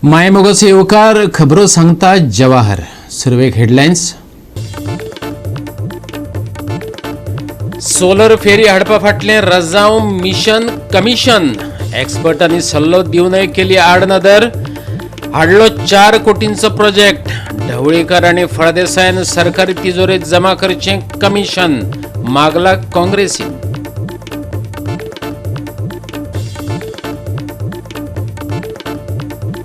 मायमोगाचो येवकार खबरो सांगता जवाहर. सुरवेक हेडलायन्स. सोलर फेरी हाडपा फाटलें रजांव मिशन कमिशन. एक्सपर्टांनी सल्लो दिवनय केली आडनदर. हाडलो 4 कोटींचो प्रोजेक्ट. ढवळीकर आनी फळदेसायान सरकारी तिजोरेत जमा करचें कमिशन मागला काँग्रेसीन.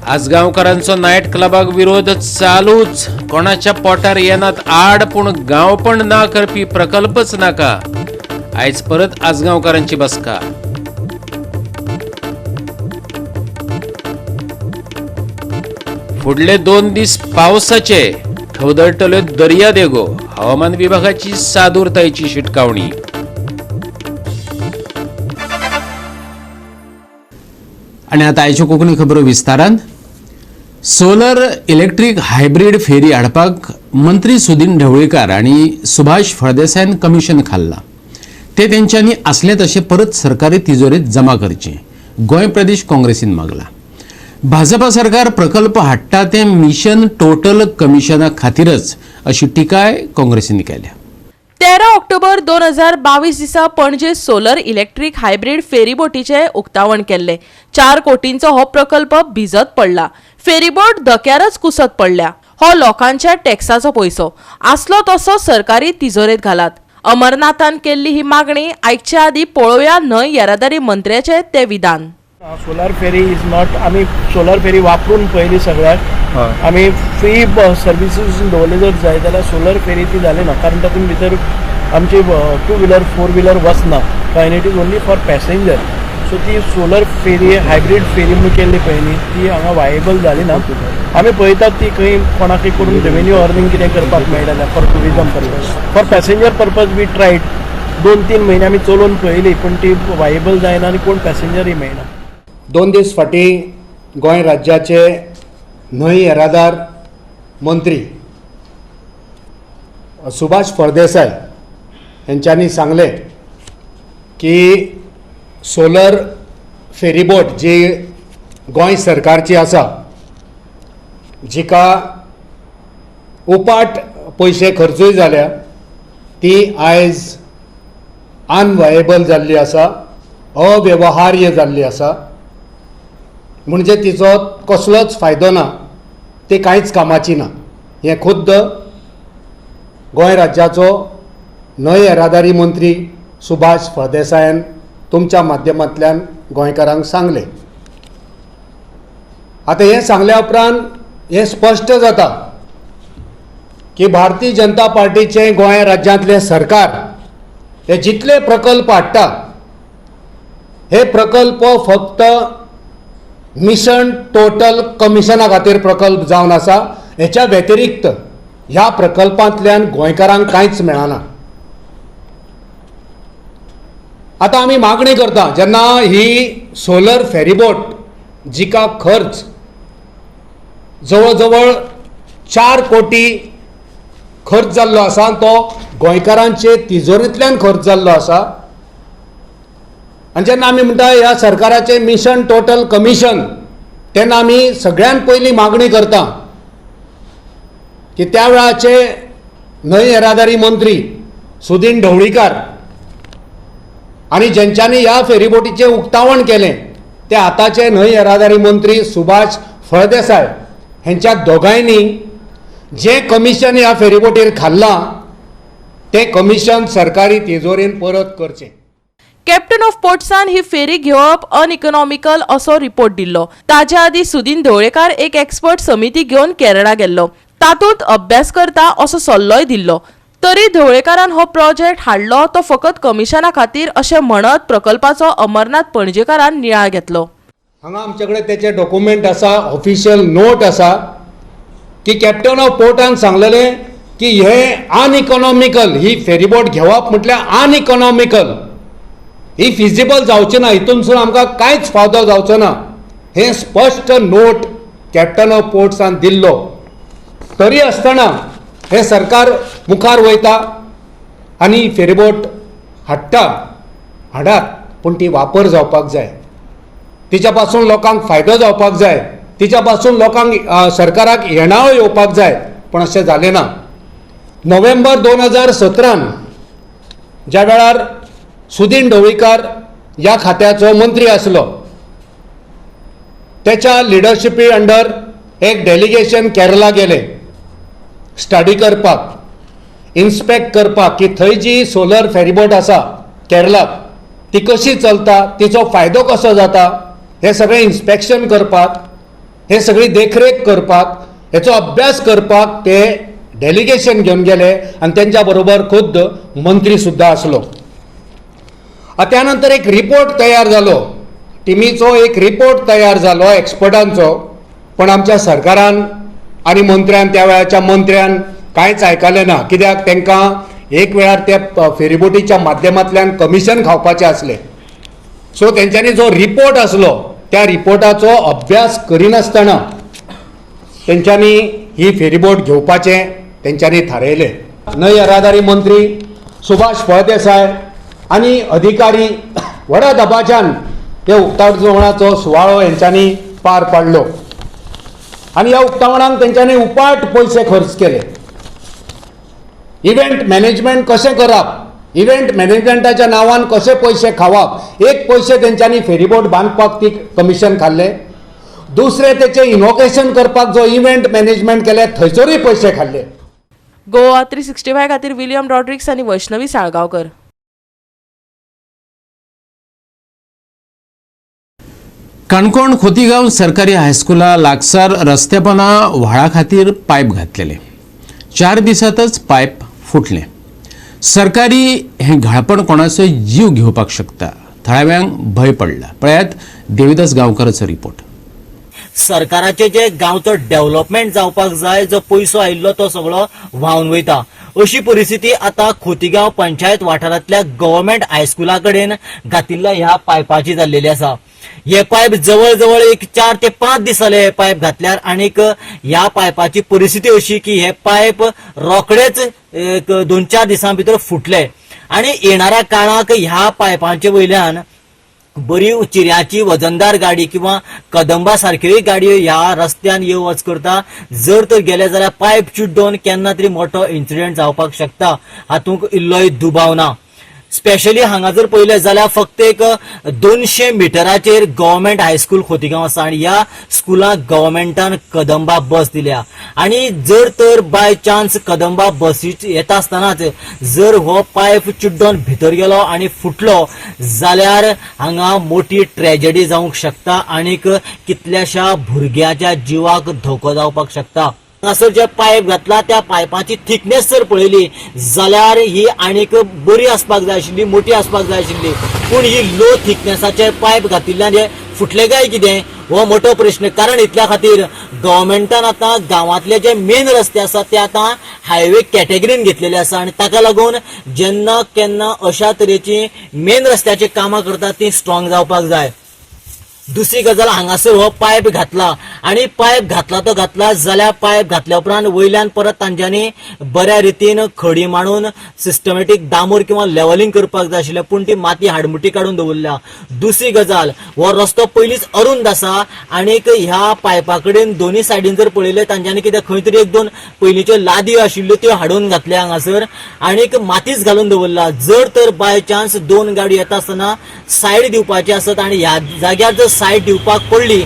आजगांवकारांचो नायट क्लबाक विरोध चालूच. कोणाच्या पोटार येनात आड, पूण गांवपण ना करपी प्रकल्पच नाका. आयज परत आजगांवकारांची बसका. फुडले 2 दीस पावसाचे, खवदळटल्यो दर्यादेगो. हवामान विभागाची सादूरतायेची शिटकावणी. आनी आतां आयच्यो कोंकणी खबरो विस्तारान. सोलर इलेक्ट्रीक हायब्रीड फेरी हाडपाक मंत्री सुदीन ढवळीकार आनी सुभाष फळदेसायान कमिशन खाल्लां. ते तेंच्यांनी आसलें तशें परत सरकारी तिजोरेत जमा करचें गोंय प्रदेश काँग्रेसीन मागलां. भाजपा सरकार प्रकल्प हाडटा तें मिशन टोटल कमिशना खातीरच अशी टिकाय काँग्रेसीन केल्या. 13 ऑक्टोबर 2022 दिसा पणजे सोलर इलेक्ट्रीक हायब्रीड फेरीबोटीचें उक्तावण केल्लें. 4 कोटींचो हो प्रकल्प भिजत पडला. फेरीबोट धक्यारच कुसत पडल्या. हो लोकांच्या टॅक्साचो पयसो आसलो तसो सरकारी तिजोरेत घालात. अमरनाथान केल्ली ही मागणी आयकचे आदीं पळोवया न्हय येरादारी मंत्र्याचें तें विधान. सोलर फेरी is not, आमी सोलर फेरी वापरून पळयली सगळ्याक. आमी फ्री सर्विसीस दवरले जर जाय जाल्यार सोलर फेरी ती जाली ना, कारण तातूंत भितर आमची 2 व्हिलर 4 व्हिलर वचना and it is only for passenger. So ती सोलर फेरी हायब्रीड फेरी म्हणून केल्ली पळय न्ही, ती हांगा वायबल जाली ना. आमी पळयतात ती खंय कोणाकय करून रेवेन्यू अर्निंग कितें करपाक मेळटा जाल्यार for tourism purpose, for passenger purpose we tried. 2-3 म्हयने आमी चलोवन पळयली, पूण ती वायबल जायना आनी कोण पॅसेंजरय मेळना. 2 दीस फाटीं गोंय राज्याचे न्हंय येरादार मंत्री सुभाष फळदेसाय हेंच्यांनी सांगलें की सोलर फेरीबोट जी गोंय सरकारची आसा, जिका उपाट पयशे खर्चूय जाल्या, ती आयज अनवायेबल जाल्ली आसा, अव्यवहार्य जाल्ली आसा. म्हणजे तिचो कसलोच फायदो ना, ती कांयच कामाची ना. हें खुद्द गोंय राज्याचो न्हंय येरादारी मंत्री सुभाष फळदेसायान तुमच्या माध्यमांतल्यान गोंयकारांक सांगलें. आतां हें सांगल्या उपरांत हें स्पश्ट जाता की भारतीय जनता पार्टीचें गोंय राज्यांतलें सरकार हे जितले प्रकल्प हाडटा, हे प्रकल्प फक्त मिशन टोटल कमिशना खातीर प्रकल्प जावन आसा. हेच्या व्यतिरिक्त ह्या प्रकल्पांतल्यान गोंयकारांक कांयच मेळना. आतां आमी मागणी करता, जेन्ना ही सोलर फेरीबोट जिका खर्च जवळ जवळ 4 कोटी खर्च जाल्लो आसा, तो गोंयकारांचे तिजोरेंतल्यान खर्च जाल्लो आसा. आनी जेन्ना आमी म्हणटा ह्या सरकाराचें मिशन टोटल कमिशन, तेन्ना आमी सगळ्यान पयलीं मागणी करता की त्या वेळाचे न्हंय येरादारी मंत्री सुदीन ढवळीकार आनी जेंच्यांनी ह्या फेरीबोटीचें उक्तावण केलें ते आतांचे न्हंय येरादारी मंत्री सुभाष फळदेसाय हेंच्या दोगांयनी जें कमिशन ह्या फेरीबोटीर खाल्लां तें कमिशन सरकारी तिजोरेन परत करचें. कॅप्टन ऑफ पोर्ट्सान ही फेरी घेवप अनइकॉनॉमिकल असो रिपोर्ट दिल्लो. ताच्या आदीं सुदीन ढवळेकार एक एक्सपर्ट समिती घेवन केरळा गेल्लो, तातूंत अभ्यास करता असो सल्लोय दिल्लो. तरी ढवळेकारान हो प्रोजेक्ट हाडलो तो फकत कमिशना खातीर अशें म्हणत प्रकल्पाचो अमरनाथ पणजेकारान नियाळ घेतलो. हांगा आमचे कडेन तेचे डॉक्युमेंट आसा, ऑफिशियल नोट आसा की कॅप्टन ऑफ पोर्टान सांगलेलें की हे अनइकॉनॉमिकल, ही फेरीबोट घेवप म्हटल्यार अनइकॉनॉमिकल, ही फिजिबल जावची ना, हितूनसून आमकां कांयच फायदो जावचो ना. हें स्पश्ट नोट कॅप्टन ऑफ पोर्ट्सान दिल्लो. तरी आसतना हें सरकार मुखार वयता आनी फेरीबोट हाडटा. हाडात, पूण ती वापर जावपाक जाय, तिच्या पासून लोकांक फायदो जावपाक जाय. तिच्या पासून लोकांक सरकाराक येणावळ येवपाक जाय, पूण अशें जालें ना. नोव्हेंबर 2017 ज्या वेळार सुदीन ढवळीकार ह्या खात्याचो मंत्री आसलो, तेच्या लिडरशिपी अंडर एक डेलिगेशन केरला गेले स्टडी करपाक, इन्स्पेक्ट करपाक की थंय जी सोलर फेरीबोट आसा केरलाक ती कशी चलता, तिचो फायदो कसो जाता, हें सगळें इन्स्पेक्शन करपाक, हे सगळी देखरेख करपाक, हेचो अभ्यास करपाक ते डेलिगेशन घेवन गेले आनी तेंच्या बरोबर खुद्द मंत्री सुद्दां आसलो. त्या नंतर एक रिपोर्ट तयार जालो, टिमीचो एक रिपोर्ट तयार जालो एक्सपर्टांचो, पण आमच्या सरकारान आनी मंत्र्यान, त्या वेळाच्या मंत्र्यान कांयच आयकलें ना. कित्याक तांकां एक वेळार त्या फेरीबोटीच्या माध्यमांतल्यान कमिशन खावपाचें आसलें. सो तेंच्यांनी जो रिपोर्ट आसलो त्या रिपोर्टाचो अभ्यास करिनासतना तेंच्यांनी ही फेरीबोट घेवपाचें तेंच्यांनी थारायलें. न्हंय येरादारी मंत्री सुभाष फळदेसाय आनी अधिकारी व्हडा दबाज्यान ते उक्तावणाचो सुवाळो हेंच्यांनी पार पाडलो आनी ह्या उक्तावणाक तेंच्यांनी उपाट पयशे खर्च केले. इव्हेंट मॅनेजमेंट कशें करप, इव्हेंट मॅनेजमेंटाच्या नांवान कशे पयशे खावप, एक पयशे तेंच्यांनी फेरीबोट बांदपाक ती कमिशन खाल्लें, दुसरें तेचें इनोग्रेशन करपाक जो इव्हेंट मॅनेजमेंट केलें थंयसरूय पयशे खाल्ले. गोवा 365 खातीर विलियम रॉड्रिक्स आनी वैष्णवी साळगांवकर. काणकोण खोतीगांव सरकारी हायस्कुला लागसार रस्त्यापना व्हाळा खातीर पायप घातलेले, 4 दिसांतच पायप फुटलें. सरकारी हें घाळपण कोणाचोय जीव घेवपाक शकता, थळाव्यांक भंय पडला. पळयात देविदास गांवकाराचो रिपोर्ट. सरकाराचे जे गांवचो डेव्हलपमेंट जावपाक जाय, जो पयसो आयिल्लो तो सगळो व्हांवन वयता. अशी परिस्थिती आतां खोतीगांव पंचायत वाठारांतल्या गव्हर्मेंट हायस्कुला कडेन घातिल्ल्या ह्या पायपाची जाल्लेली आसा. हे पायप जवळ जवळ एक 4 ते 5 दीस जाले हे पायप घातल्यार आनीक ह्या पायपाची परिस्थिती अशी की हे पायप रोखडेच एक 2-4 दिसां भितर फुटले आनी येणाऱ्या काळाक ह्या पायपांचे वयल्यान बरी चिऱ्याची वजनदार गाडी किंवा कदंबा सारक्योय गाडयो ह्या रस्त्यान यो वच करता. जर तर गेले जाल्यार पायप चिड्डोवन केन्ना तरी मोठो इन्सिडंट जावपाक शकता, हातूंत इल्लोय दुबाव ना. स्पेशली हांगा जर पळयलें जाल्यार फक्त एक 200 मिटराचेर गव्हर्मेंट हायस्कूल खोतीगांव आसा आनी ह्या स्कुलाक गव्हर्मेंटान कदंबा बस दिल्या आनी जर तर बाय चान्स कदंबा बसी येता आसतनाच जर हो पायप चिड्डोन भितर गेलो आनी फुटलो जाल्यार हांगा मोठी ट्रेजेडी जावंक शकता आनीक कितल्याशा भुरग्याच्या जिवाक धोको जावपाक शकता. हांगासर जे पायप घातला त्या पायपाची थिकनेस जर पळयली जाल्यार ही आनीक बरी आसपाक जाय आशिल्ली, मोठी आसपाक जाय आशिल्ली, पूण ही लो थिकनेसाचे पायप घातिल्ल्यान हे फुटले काय कितें हो मोठो प्रश्न. कारण इतल्या खातीर गव्हर्मेंटान आतां गांवांतले जे मेन रस्ते आसा ते आतां हायवे कॅटेगरीन घेतलेले आसा आनी ताका लागून जेन्ना केन्ना अशा तरेची मेन रस्त्याची कामां करतात ती स्ट्रॉंग जावपाक जाय. दुसरी गजाल, हांगासर हो पायप घातला आनी पायप घातला तो घातला जाल्यार पायप घातल्या उपरांत वयल्यान परत तांच्यांनी बऱ्या रितीन खडी मांडून सिस्टमॅटीक डांबर किंवा लेवलिंग करपाक जाय आशिल्लें, पूण ती माती हाडमुटी काडून दवरल्या. दुसरी गजाल, हो रस्तो पयलींच अरुंद आसा आनीक ह्या पायपा कडेन दोनूय सायडीन जर पळयलें तांच्यांनी कितें खंय तरी 1-2 पयलींच्यो लादयो आशिल्ल्यो त्यो हाडून घातल्या हांगासर आनीक मातीच घालून दवरला. जर तर बाय चान्स 2 गाडी येता आसतना सायड दिवपाची आसत आनी ह्या जाग्यार जर सायड दिवपाक पडली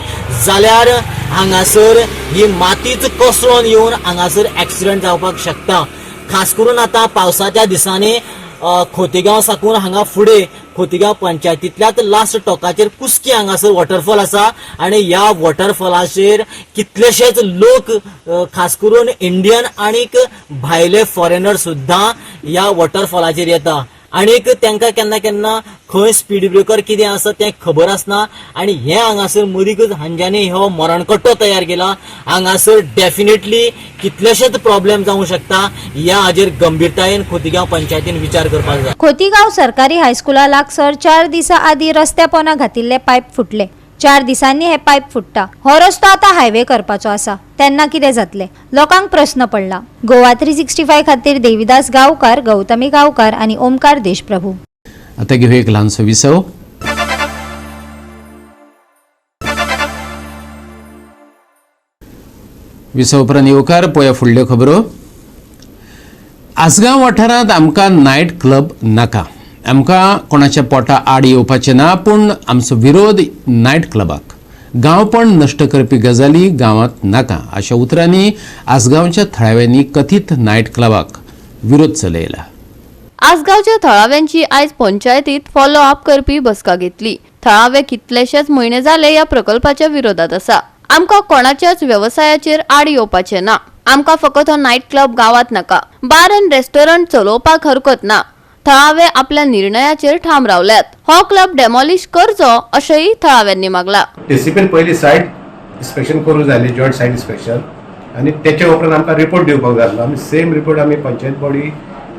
जाल्यार हांगासर ही मातीच कोसळोन येवन हांगासर एक्सिडंट जावपाक शकता. खास करून आतां पावसाच्या दिसांनी खोतीगांव साकून हांगा फुडें खोतीगांव पंचायतींतल्याच लास्ट टोकाचेर कुस्की हांगासर वॉटरफॉल आसा आनी ह्या वॉटरफॉलाचेर कितलेशेच लोक खास करून इंडियन आनीक भायले फॉरेनर सुद्दां ह्या वॉटरफॉलाचेर येता आनीक तांकां केन्ना केन्ना खंय स्पीड ब्रेकर कितें आसा तें खबर आसना आनी हें हांगासर मदींकच हांच्यांनी हो मरणकट्टो तयार केला. हांगासर डेफिनेटली कितलेशेच प्रॉब्लेम जावंक शकता. ह्या हाजेर गंभीरतायेन खोतीगांव पंचायतीन विचार करपाक जाय. खोतीगांव सरकारी हायस्कुला लागसर 4 दिसां आदीं रस्त्या पोना घातिल्ले पायप फुटले. 4 दिसांनी हे पायप फुट्टा. हो रस्तो आतां हायवे करपाचो आसा, तेन्ना कितें जातलें लोकांक प्रस्न पडला. गोवा 365 खातीर देविदास गांवकार, गौतमी गांवकार आनी ओमकार देशप्रभू. आता घेऊया एक ल्हानसो विसव. विसा उपरांत येवकार. पळोवया फुडल्यो खबरो. आसगांव वाठारांत आमकां नायट क्लब नाका. आमकां कोणाच्या पोटा आड येवपाचें ना, पूण आमचो विरोध नायट क्लबाक. गांवपण नश्ट करपी गजाली गांवांत नाका, अशा उतरांनी आसगांवच्या थळाव्यांनी कथीत नायट क्लबाक विरोध चलयला. आसगांवच्या थळाव्यांची आयज पंचायतीत फॉलो अप करपी बसका घेतली. थळावे कितलेशेच म्हयने जाले ह्या प्रकल्पाच्या विरोधात आसा. आमकां कोणाच्याच वेवसायाचेर आड येवपाचें ना. आमकां फकत हो नायट क्लब गांवांत नाका. बार अँड रेस्टॉरंट चलोवपाक हरकत ना. थळावे आपल्या निर्णयाचेर ठाम रावल्यात. हो क्लब डेमॉलिश करचो अशेंय थळाव्यांनी मागला. टीसीपीन पयली सायट इन्स्पेक्शन करूंक जाय, जॉयंट सायट इन्स्पेक्शन, आनी तेच्या उपरांत आमकां रिपोर्ट दिवपाक जाय आसलो. आमी सेम रिपोर्ट आमी पंचायत बॉडी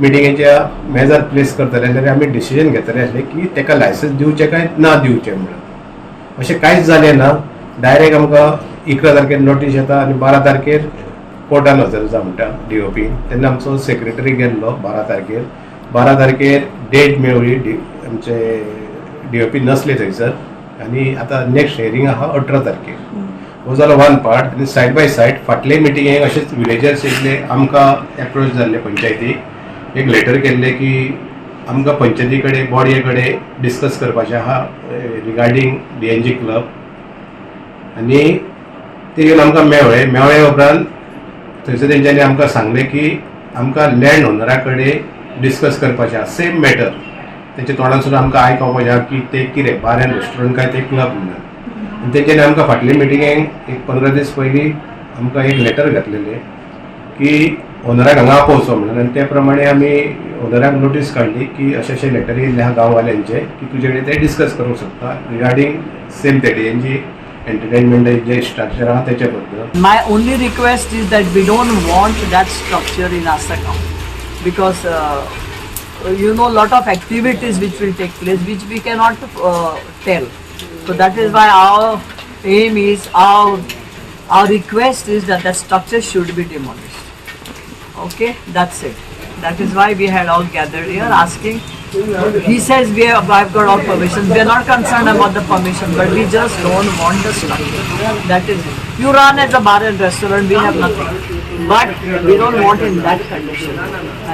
मिटिंगेच्या मेजार प्लेस करतले जाल्यार आमी डिसिजन घेतले आसले की तेका लायसन्स दिवचें काय ना दिवचें म्हणून. अशें कांयच जालें ना. डायरेक्ट आमकां 11 तारखेर नोटीस येता आनी 12 तारखेर कोर्टान हजर जा म्हणटा डीओपी. तेन्ना आमचो सेक्रेटरी गेल्लो 12 तारखेर. 12 तारखेर डेट मेवली, आमचे डीओपी नसले थंयसर आनी आतां नेक्स्ट हियरींग आहा 18 तारखेर. हो जालो वन पार्ट. आनी सायड बाय सायड फाटले मिटिंगेक अशेंच विलेजर्स येयल्ले, आमकां एप्रोच जाल्ले, पंचायतीक एक लेटर केल्लें की आमकां पंचायती कडेन, बॉडये कडेन डिस्कस करपाचें आहा रिगार्डींग डीएनजी क्लब. आनी ते येवन आमकां मेळ्ळे. मेळ्ळे उपरांत थंयसर तेंच्यांनी आमकां सांगलें की आमकां लँड ओनरा कडेन डिस्कस करपाचें आहा सेम मॅटर. तेंच्या तोंडांतसून आमकां आयकोपाचें आहा की ते कितें बार एंड रेस्टॉरंट काय ते क्लब म्हणून. आनी तेंच्यांनी आमकां फाटले मिटिंगेक एक 15 दीस पयलीं आमकां एक लेटर घातलेलें की ओनराक हांगा आपोवचो म्हणून. आनी ते प्रमाणे आमी ओनराक नोटीस काडली की अशें अशें लेटर येयल्लें आहा गांववाल्यांचे की तुजे कडेन ते डिस्कस करूंक शकता रिगार्डींग सेम ते डीएनजी एंटरटेनमेंट जे स्ट्रक्चर आहा तेच्या बद्दल. My only request is that we don't want that structure in Assagao because lot of activities which will take place which we cannot tell. So that is why our aim is, our request is that that structure should be demolished. Okay, that's it. That is why we had all gathered here asking. He says I've got all permissions. We are not concerned about the permission, but we just don't want the structure. That is it. You run as a bar and restaurant, we have nothing. But we don't want in that condition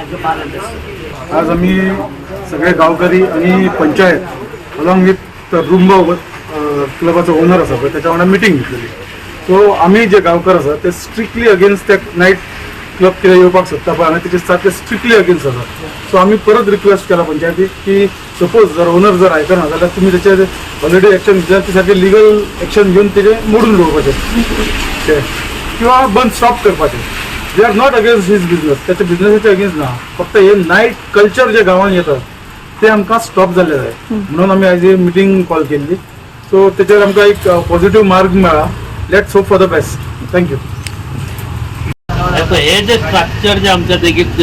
as a bar and restaurant. आज आम्ही सगळे गावकरी आणि panchayat along with रुंबा क्लबाचो owner आसा पळय, त्याच्या वांगडा meeting घेतलेली. सो आमी जे गांवकर आसा ते स्ट्रिक्टली अगेन्स्ट त्या नायट क्लब कितें येवपाक सोदता पळय हांगा, तेचे सारके स्ट्रिक्टली अगेन्स्ट आसा. सो आमी परत रिक्वेस्ट केला पंचायतीक की सपोज जर ओनर जर आयकना जाल्यार तुमी तेचेर ऑलरेडी एक्शन घेतल्यार ते सारकें लिगल एक्शन घेवन तेजें मोडून उडोवपाचें ते किंवा बंद स्टॉप करपाचें. We are not against his business, त्याच्या बिझनेसाचे अगेन्स्ट ना. फक्त हे नायट कल्चर जे गांवांत येता ते आमकां स्टॉप जाल्ले जाय म्हणून आमी आयज मिटींग कॉल केल्ली. सो तेचेर आमकां एक पॉझिटिव्ह मार्ग मेळ्ळा. Let's hope for the best. Thank you. आता हे जे स्ट्रक्चर जे आमच्या देगीत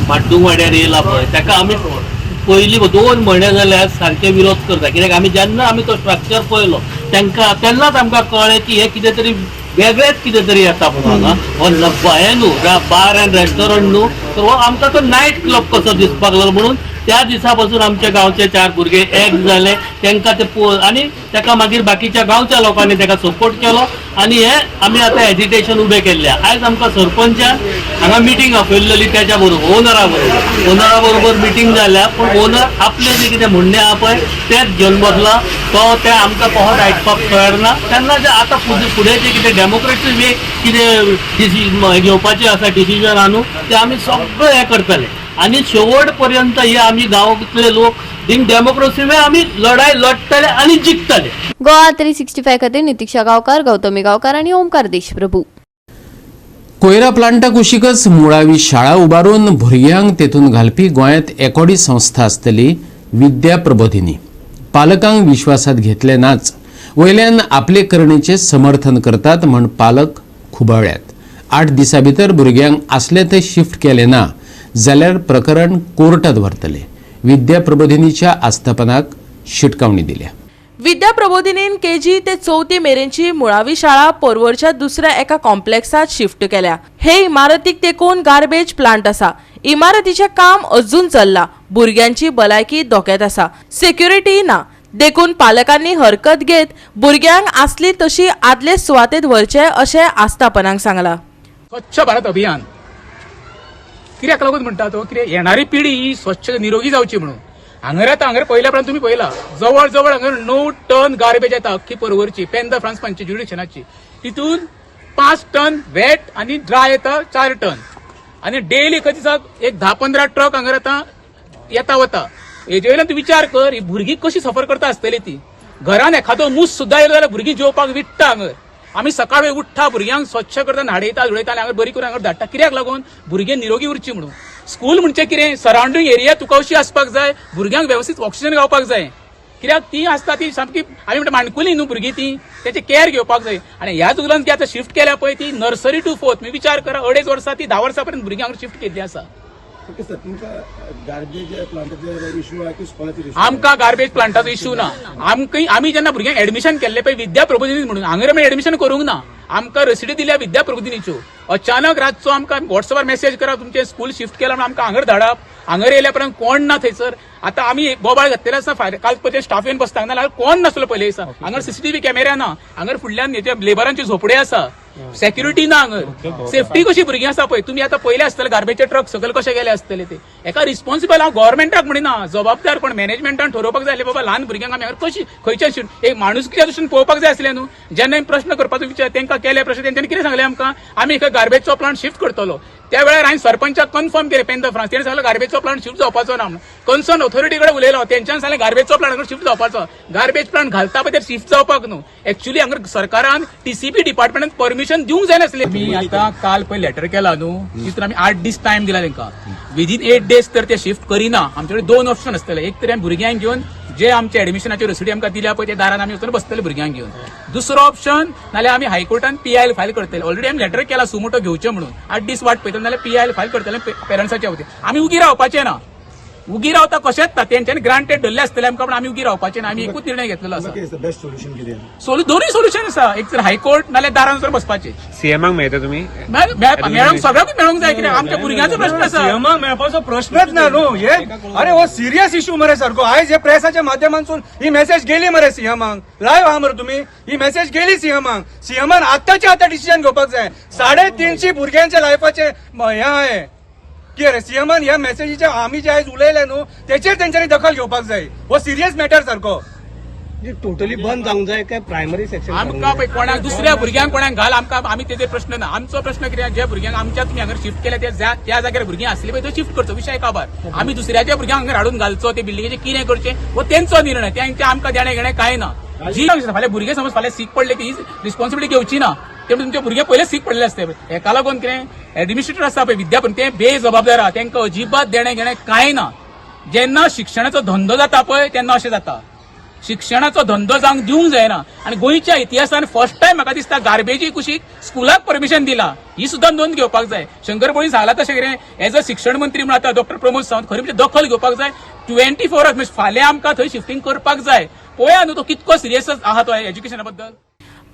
माड्डूंग वाड्यार येयला पळय, ताका आमी पयलीं 2 म्हयने जाल्यार सारके विरोध करता, कित्याक आमी जेन्ना आमी तो स्ट्रक्चर पळयलो तांकां तेन्नाच आमकां कळ्ळें की हे कितें तरी वेगळेच कितें तरी येता म्हणून हांगा. हो हें न्हू, बार अँड रेस्टॉरंट न्हू, तर हो आमकां तो नायट क्लब कसो दिसपाक लागलो. म्हणून त्या दिसा पासून आमच्या गांवचे चार भुरगे एक जाले, तांकां ते आनी ताका मागीर बाकीच्या गांवच्या लोकांनी ताका सपोर्ट केलो आनी हे आमी आतां एजिटेशन उबें केल्लें. आयज आमकां सरपंचान हांगा मिटींग आपयल्लेली त्याच्या बरोबर, ओनरा बरोबर. ओनरा बरोबर मिटींग जाल्या, पूण ओनर आपलें जें कितें म्हणणें आहा पळय तेंच घेवन बसला. तो ते आमकां कोहोच आयकपाक तयार ना. तेन्ना जे आतां फुडें फुडें जें कितें डेमोक्रेसी वे कितें घेवपाचें आसा डिसिजन आहा न्हू, ते आमी सगळें हें करतले आनी शेवट पर्यंत हे आमी गांवांतले लोक इन डेमोक्रेसी वे आमी लढाय लढतले आनी जिखतले. गोवा 365 खातीर नितिक्षा गांवकार, गौतमी गांवकार आणि ओमकार देशप्रभू. कोयरा प्लांटा कुशीकच मुळावी शाळा उबारून भुरग्यांक तेतून घालपी गोंयांत एकोडी संस्था आसतली, विद्या प्रबोधिनी. पालकांक विश्वासात घेतले नाच, वयल्यान आपले करणेचें समर्थन करतात म्हण पालक खुबळ्ळ्यात. 8 दिसां भितर भुरग्यांक आसले ते शिफ्ट केले ना जाल्यार प्रकरण कोर्टात व्हरतले. विद्या प्रबोधिनीच्या आस्थापनाक शिटकावणी दिल्या. विद्या प्रबोधिनीन केजी ते चवथी मेरेनची मुळावी शाळा पर्वरच्या दुसऱ्या एका कॉम्प्लेक्सात शिफ्ट केल्या. हे इमारतीक तेकून गार्बेज प्लांट आसा. इमारतीचें काम अजून चल्ला. भुरग्यांची भलायकी धोक्यात आसा. सेक्युरिटी ना. देखून पालकांनी हरकत घेत भुरग्यांक आसली तशी आदले सुवातेत व्हरचे अशें आस्थापनांक सांगला. स्वच्छ भारत अभियान कित्याक लागून म्हणटा तो, कित्याक येणारी पिढी ही स्वच्छ निरोगी जावची म्हणून. हांगर आतां हांगर पयल्या उपरांत तुमी पळयला जवळ जवळ हांगर 9 टन गार्बेज येता अख्खी परवरची पेंदा फ्रांस पंचायत ज्युरिडिक्शनाची. तितून 5 टन वेट आनी ड्राय येता 4 टन आनी डेली एका दिसाक एक 10-15 ट्रक हांगर आतां येता वता. हेजे वयल्यान तूं विचार कर ही भुरगीं कशी सफर करता आसतली ती. घरान एखादो मूस सुद्दां येयलो जाल्यार भुरगीं जेवपाक विट्टा हांगर. आमी सकाळ वेळ उठ्ठा भुरग्यांक स्वच्छ करता, न्हाडयता धुळयता आनी हांगा बरी करून हांगा धाडटा. कित्याक लागून भुरगे निरोगी उरची म्हणून. स्कूल म्हणजे कितें, सरावंडींग एरिया तुका अशी आसपाक जाय, भुरग्यांक वेवस्थीत ऑक्सिजन गावपाक जाय. कित्याक ती आसता ती सामकी आमी म्हणटा माणकुली न्हू भुरगीं, ती तेची केअर घेवपाक जाय. आनी ह्या जुगलान ती आतां शिफ्ट केल्या पळय ती नर्सरी टू 4th. मी विचार करा 2.5 वर्सां ती 10 वर्सां पर्यंत भुरग्यांक शिफ्ट केल्ली आसा. आमकां गार्बेज प्लांटाचो इश्यू ना. आमकां आमी जेन्ना भुरग्यांक एडमिशन केल्लें पळय विद्या प्रबोधिनी म्हणून, हांगर आमी एडमिशन करूंक ना. आमकां रसिडी दिल्या विद्या प्रबोधिनीच्यो. अचानक रातचो आमकां वॉट्सअपार मेसेज करा तुमचें स्कूल शिफ्ट केलां म्हणून आमकां हांगर धाडप. हांगर येयल्या उपरांत कोण ना थंयसर. आतां आमी बोबाळ घातलेले आसा, काल पळय स्टाफ येवन बसता नाल्यार कोण नासलो पयले दिसा. हांगर सीसीटीव्ही कॅमेरा ना, हांगर फुडल्यान लेबरांचे झोपडे आसा, सेक्युरिटी ना हांगर, सेफ्टी कशी भुरगीं आसा पळय. तुमी आतां पयले आसतले गार्बेजचे ट्रक सकयल कशे गेले आसतले ते. एका रिस्पॉन्सिबल हांव गव्हर्मेंटाक म्हणिना, जबाबदार कोण मॅनेजमेंटान ठरोवपाक जाय बाबा ल्हान भुरग्यांक आमी हांगर कशी खंयच्या एक माणुसकीच्या दृश्टीन पळोवपाक जाय आसलें न्हू. जेन्ना प्रश्न करपाचो विचार तांकां केले प्रश्न तेंच्यांनी कितें सांगलें आमकां, आमी एका गार्बेजचो प्लांट शिफ्ट करतलो. त्या वेळार हांवें सरपंचाक कन्फर्म केलें पेंदा फ्रांस, तेणें सांगलें गार्बेजचो प्लांट शिफ्ट जावपाचो ना म्हणून. कन्सर्न ऑथॉरिटी कडेन उलयलो, तेंच्यान सांगलें गार्बेजचो प्लांट शिफ्ट जावपाचो. गार्बेज प्लांट घालता पळय ते शिफ्ट जावपाक न्हू. एक्च्युअली हांगा सरकारान टीसीपी डिपार्टमेंटान परमिशन दिवंक जायनासलें. आमी आतां काल पळय लेटर केला न्हू, तितून आमी 8 दीस टायम दिला तांकां. विदीन 8 डेज तर ते शिफ्ट करिना. आमचे कडेन 2 ऑप्शन आसतले. एक तर आमी भुरग्यांक घेवन जे आमचे एडमिशनाचे रसिडी आमकां दिल्या पळय ते दारान आमी वचून बसतले भुरग्यांक घेवन. दुसरो ऑप्शन नाल्यार आमी हायकोर्टान पीआयएल फायल करतले. ऑलरेडी आमी लेटर केला सुमोटो घेवचें म्हणून. 8 दीस वाट पळयतले नाल्यार पीआयएल फायल करतले पेरंट्साच्या वतीन. आमी उगी रावपाचें ना. उगी रावता कशेंच ना, तेंच्यांनी ग्रांटेड धरले आसतले आमकां, पण आमी उगी रावपाचें ना. आमी एकूच निर्णय घेतलेलो आसा. बेस्ट सोल्युशन कितें? दोनूय सोल्युशन आसा. एक तर हायकोर्ट नाल्यार दारान वचून बसपाचें. सीएमाक मेळटा तुमी? मेळोंक सगळ्यांकूच मेळोंक जाय, कित्याक आमच्या भुरग्यांचो प्रश्न आसा. सीएमाक मेळपाचो प्रश्नच ना न्हू हे. अरे हो सिरियस इश्यू मरे सारको. आयज हे प्रेसाच्या माध्यमांतून ही मेसेज गेली मरे सीएमाक. लायव्ह आहा मरे तुमी, ही मेसेज गेली सीएमाक. सीएमान आतांच्या आतां डिसिजन घेवपाक जाय. 350 भुरग्यांच्या लायफाचे हें आहे की अरे सीएमान ह्या मेसेजीच्या आमी जे आयज उलयले न्हू तेचेर तेंच्यांनी दखल घेवपाक जाय. हो सिरियस मॅटर सारको. टोटली बंद जावंक जाय काय प्रायमरी सेक्शन? आमकां पळय कोणाक दुसऱ्या भुरग्यांक कोणाक घाल, आमकां आमी तेजे प्रश्न ना. आमचो प्रश्न कितें, ज्या भुरग्यांक आमच्या तुमी हांगर शिफ्ट केल्या त्या जाग्यार भुरगीं आसली पळय तो शिफ्ट करचो, विशय काबार. आमी दुसऱ्याच्या भुरग्यांक हांगर हाडून घालचो, ते बिल्डिंगेचें कितें करचें हो तेंचो निर्णय, तेंचे आमकां देणें घेणें कांय ना. जी फाल्यां भुरगे समज फाल्यां सीक पडले ती रिस्पॉन्सिबिलिटी घेवची ना, ते तुमचे भुरगे पयले सीक पडले आसते. हेका लागून कितें एडमिनिस्ट्रेटर आसता पळय विद्यापीठ, ते बेजबाबदार आहा, तेंकां अजिबात देणें घेणें कांय ना. जेन्ना शिक्षणाचो धंदो जाता पळय तेन्ना अशें जाता. शिक्षणाचो धंदो जावंक दिवंक जायना. आनी गोंयच्या इतिहासान फर्स्ट टायम म्हाका दिसता गार्बेजी कुशीक स्कुलाक परमिशन दिला, ही सुद्दां नोंद घेवपाक जाय. शंकर पोळीन सांगला तशें कितें एज अ शिक्षण मंत्री म्हणून आतां डॉक्टर प्रमोद सावंत खरी म्हणजे दखल घेवपाक जाय. 24 आवर्स म्हणजे फाल्यां आमकां थंय शिफ्टींग करपाक जाय. पळया न्हू तो कितको सिरियस आहा तो एज्युकेशना बद्दल.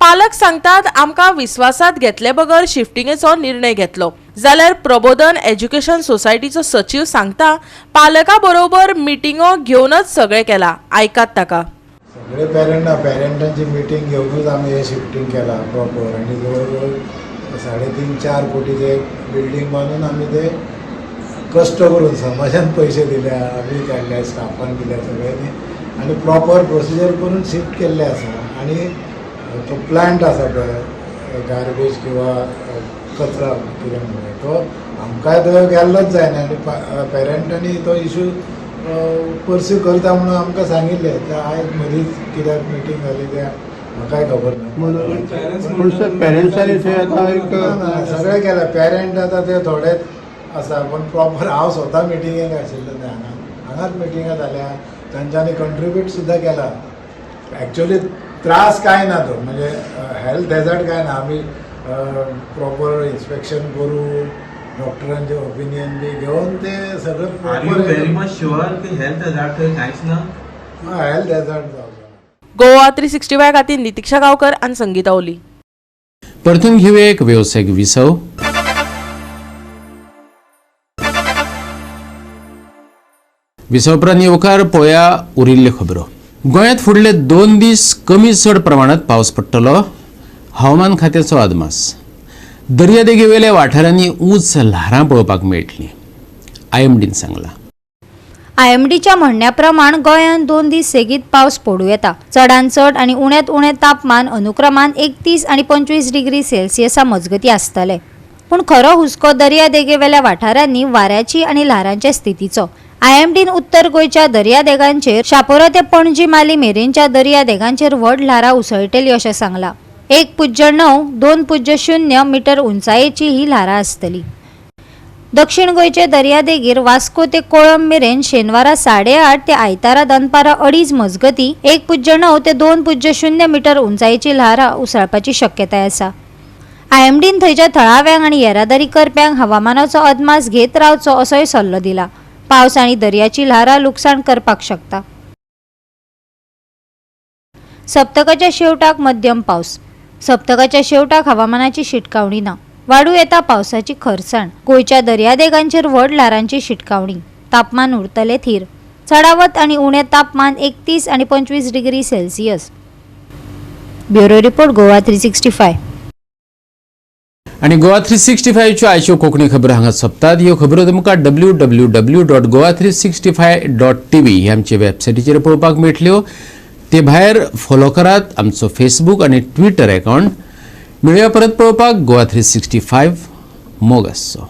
पालक सांगतात आमकां विस्वासात घेतले बगर शिफ्टिंगेचो निर्णय घेतलो. जाल्यार प्रबोधन एज्युकेशन सोसायटीचो सचीव सांगता पालका बरोबर मिटिंगो घेवनच सगळें केला. आयकात ताका. सगळे पेरंटा पेरंटांची मिटींग घेवनूच आमी हे शिफ्टींग केला प्रॉपर. आनी जवळ जवळ 3.5-4 कोटीचे बिल्डींग बांदून आमी ते कश्ट करून समाजान पयशे दिल्या, आमी काडल्या, स्टाफान दिल्या सगळ्यांनी, आनी प्रॉपर प्रोसिजर करून शिफ्ट केल्ले आसा. आनी तो प्लांट आसा पळय गार्बेज किंवा कचरा कितें म्हणून तो आमकांय थंय गेल्लोच जायना. आनी पेरंटांनी तो इशू पर्स्यू करता म्हणून आमकां सांगिल्लें. ते आयज मदींच कित्याक मिटींग जाली ते म्हाकाय खबर ना. पूण सर पेरंट्सांनी थंय आतां एक सगळें केलें. पेरंट आतां ते थोडेच आसा, पूण प्रॉपर हांव स्वता मिटिंगेक आशिल्लो ते हांगा हांगाच मिटिंगां जाल्या, तांच्यांनी कंट्रिब्यूट सुद्दां केला. एक्चुअली त्रास कांय ना तो, म्हणजे हेल्थ हॅझर्ड कांय ना. आमी प्रॉपर इन्स्पेक्शन करून डॉक्टरांचे ओपिनियन बी घेवन ते सगळें Are you very much sure की हेल्थ हॅझार्ड थंय कांयच ना? हेल्थ हॅझर्ड जावचो. गोवा 365 खातीर नितिक्षा गांवकर आनी संगीता ओली. परतून घेवया एक वेवसायीक विसव. विसव उपरांत येवकार पळोवया उरिल्ल्यो खबरो. गोंयांत फुडले 2 दीस कमी चड प्रमाणात पावस पडटलो, हवामान खात्याचो अदमास. दर्यादेगेवेल्या वाठारांनी उंच ल्हारां पळोवपाक मेळटलीं, आयएमडीन सांगलां. आयएमडीच्या म्हणण्या प्रमाण गोंयांत 2 दीस सेगीत पावस पडूं येता. चडांत चड आनी उण्यांत उणें तापमान अनुक्रमान 31 आनी 25 डिग्री सेल्सियसा मजगतीं आसतलें. पूण खरो हुस्को दर्यादेगेवेल्या वाठारांनी वाऱ्याची आनी ल्हारांचे स्थितीचो. आयएमडीन उत्तर गोंयच्या दर्यादेगांचेर, शापोरा ते पणजी माली मेरेनच्या दर्यादेगांचेर व्हड ल्हारां उसळटलीं अशें सांगलां. 1.9, 2.0 मिटर उंचायेची ही ल्हारां आसतलीं. दक्षिण गोंयचे दर्यादेगेर वास्को ते कोळंब मेरेन शेनवारा 8:30 ते आयतारा दनपारां 2:30 मजगतीं 1.9 ते 2.0 मिटर उंचायेची ल्हारां उसळपाची शक्यताय आसा. आयएमडीन थंयच्या थळाव्यांक आनी येरादारी करप्यांक हवामानाचो अदमास घेत रावचो असोय सल्लो दिला. पावस आनी दर्याची ल्हारां लुकसाण करपाक शकता. सप्तकाच्या शेवटाक मध्यम पावस. सप्तकाच्या शेवटाक हवामानाची शिटकावणी ना. वाडू येता पावसाची खरसाण. गोंयच्या दर्यादेगांचेर व्हड ल्हारांची शिटकावणी. तापमान उरतलें थीर. चडावत आनी उणें तापमान 31 आनी 25 degree Celsius. Bureau report, Goa 365. आनी गोवा 365च्यो आयच्यो कोंकणी खबरो हांगा सोंपतात. ह्यो खबरो तुमकां www.goa365.tv ह्या आमचे वेबसायटीचेर पळोवपाक मेळटल्यो. ते भायर फॉलो करात आमचो फेसबूक आनी ट्विटर अकावंट. मेळुया परत पळोवपाक गोवा 365. मोग आसचो.